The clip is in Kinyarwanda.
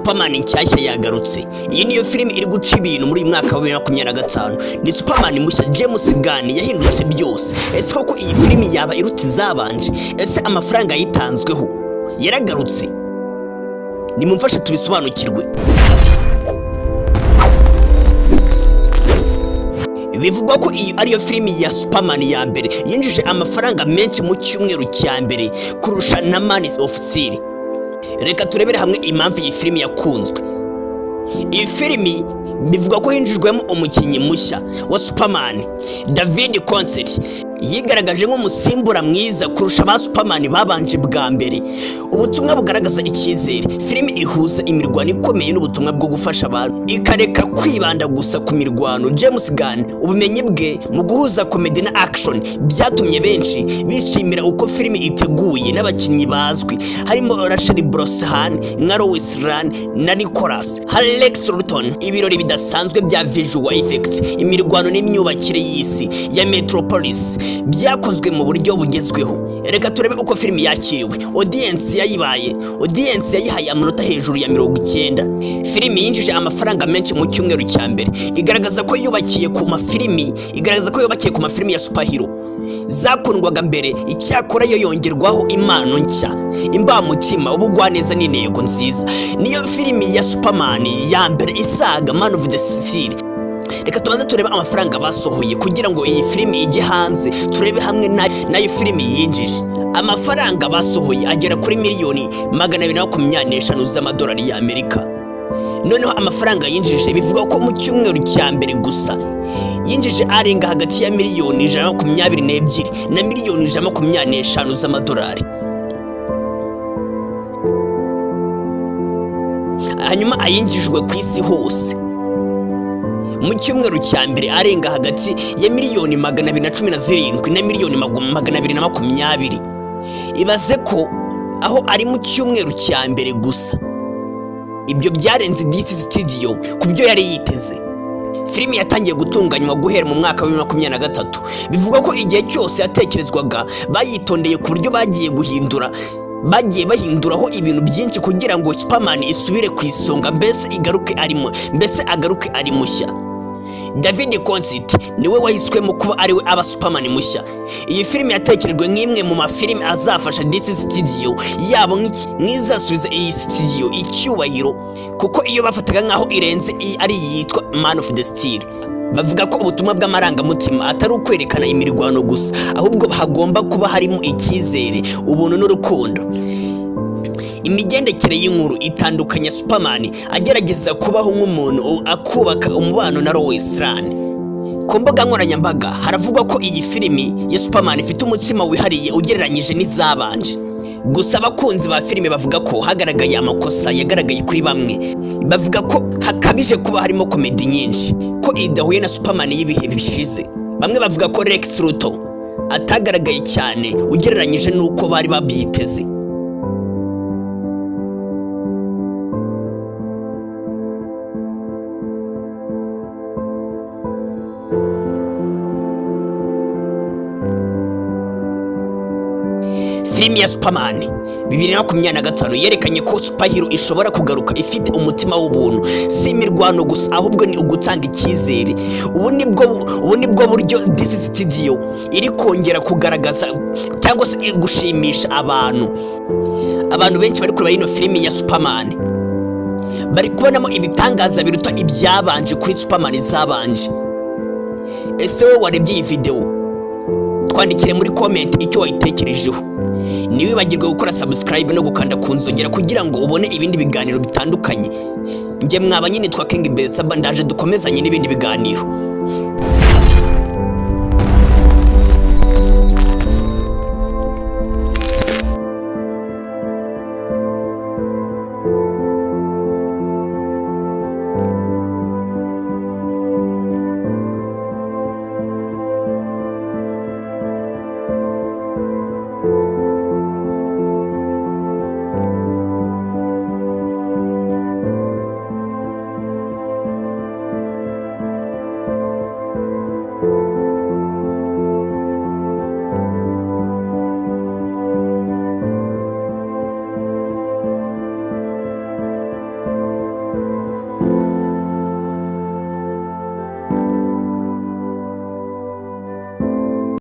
Superman nshyashya yagarutse. Iyi niyo filimi iri guca ibintu muri uyu mwaka wa 2025. Ni Superman mushya, James Gunn yahindutse byose. Ese koko iyi filimi yaba iruta izabanje? Ese amafaranga yitanzweho yaragarutse? Nimumfashe tubisobanukirwe. Bivugwa ko iyi ariyo filimi ya Superman ya mbere yinjije amafaranga menshi mu cyumweru cya mbere kurusha na Man of Steel. Reka turebere hamwe impamvu iyi filimi yakunzwe. Iyi filimi bivuga ko hinjijwemo umukinnyi mushya wa Superman, David Corenswet, yigaragaje nk'umusimbura mwiza kurusha ba Superman babanje bwa mbere. Ubutumwa bugaragaza icyizere. Filimi ihuza imirwano ikomeye n'ubutumwa bwo gufasha abantu, ikareka kwibanda gusa ku mirwano. James Gunn, ubumenyi bwe mu guhuza comedy na action byatumye benshi bishimira uko filimi iteguye n'abakinnyi bazwi harimo Rachel Brosnahan nka Lois Lane na Nicholas Harry Lex Luthor. Ibirori bidasanzwe bya visual effects, imirwano n'imyubakire y'isi ya Metropolis byakozwe mu buryo bugezweho. Reka turebe uko filimi yakiriwe. Audience yayibaye, audience yayihaye amanota hejuru ya 90. Filimi yinjije amafaranga menshi mu cyumweru cya mbere, igaragaza ko yubakiye ku mafilimi ya superhero zakundwaga mbere. Icyakora yo yongerwaho impano nshya, imbamutima, ubugwaneza n'intego nziza. Niyo filimi ya Superman ya mbere isaga Man of the Steel. Reka tubanze turebe amafaranga basohoye kugira ngo iyi filimi ijye hanze, turebe hamwe nayo filimi yinjije. Amafaranga basohoye agera kuri miliyoni 225 z'amadolari y'Amerika. Noneho amafaranga yinjije, bivuga ko mu cyumweru cya mbere gusa yinjije arenga hagati ya miliyoni 122 na miliyoni 125 z'amadolari. Hanyuma ayinjijwe ku isi hose mu cyumweru cya mbere arenga hagati ya miliyoni 217 na miliyoni 220. Ibaze ko aho ari mu cyumweru cya mbere gusa. Ibyo byarenze DC Studio ku byo yari yiteze. Filimi yatangiye gutunganywa guhera mu mwaka wa 2023. Bivuga ko igihe cyose yatekerezwaga bayitondeye, ku buryo bagiye bahinduraho ibintu byinshi kugira ngo Superman isubire ku isonga, mbese igaruke arimo, mbese agaruke ari mushya. David Corenswet niwe wahiswemo kuba ariwe aba Superman mushya. Iyi filimi yatekerejwe nk'imwe mu mafilimi azafasha DC Studio yabo, nk'izasubiza iyi studio icyubahiro, kuko iyo bafataga nk'aho irenze iyi ari iyitwa Man of the Steel. Bavuga ko ubutumwa bw'amarangamutima atari ukwerekana imirwano gusa, ahubwo hagomba kuba harimo icyizere, ubuntu n'urukundo. Imigendekere y'inkuru itandukanya Superman agerageza kubaho nk'umuntu, akubaka umubano na Lois Lane. Ku mbuga nkoranyambaga haravugwa ko iyi filimi ya Superman ifite umutsima wihariye ugereranyije n'izabanje. Gusa abakunzi ba filime bavuga ko hagaragaye amakosa yagaragaye kuri bamwe. Bavuga ko hakabije kuba harimo comedy nyinshi, ko idahuye na Superman y'ibihe bishize. Bamwe bavuga ko Lex Luthor atagaragaye cyane ugereranyije n'uko bari babyiteze. Filimi ya Superman 2025 yerekanye ko superhero ishobora kugaruka ifite umutima w'ubuntu. Si imirwano gusa, ahubwo ni ugutanga icyizere. Ubu nibwo buryo DC Studio iri kongera kugaragaza cyangwa se gushimisha abantu. Abantu benshi bari kureba ino filimi ya Superman bari kubonamo ibitangaza biruta ibyabanje kuri Superman zabanje. Ese wowe warebye iyi videwo, twandikire muri comment icyo wayitekerejeho. Ntiwibagirwe gukora subscribe no gukanda ku nzogera kugira ngo ubone ibindi biganiro bitandukanye. Njye mwaba nyine twa King Besaba, ndaje dukomezanye n'ibindi biganiro.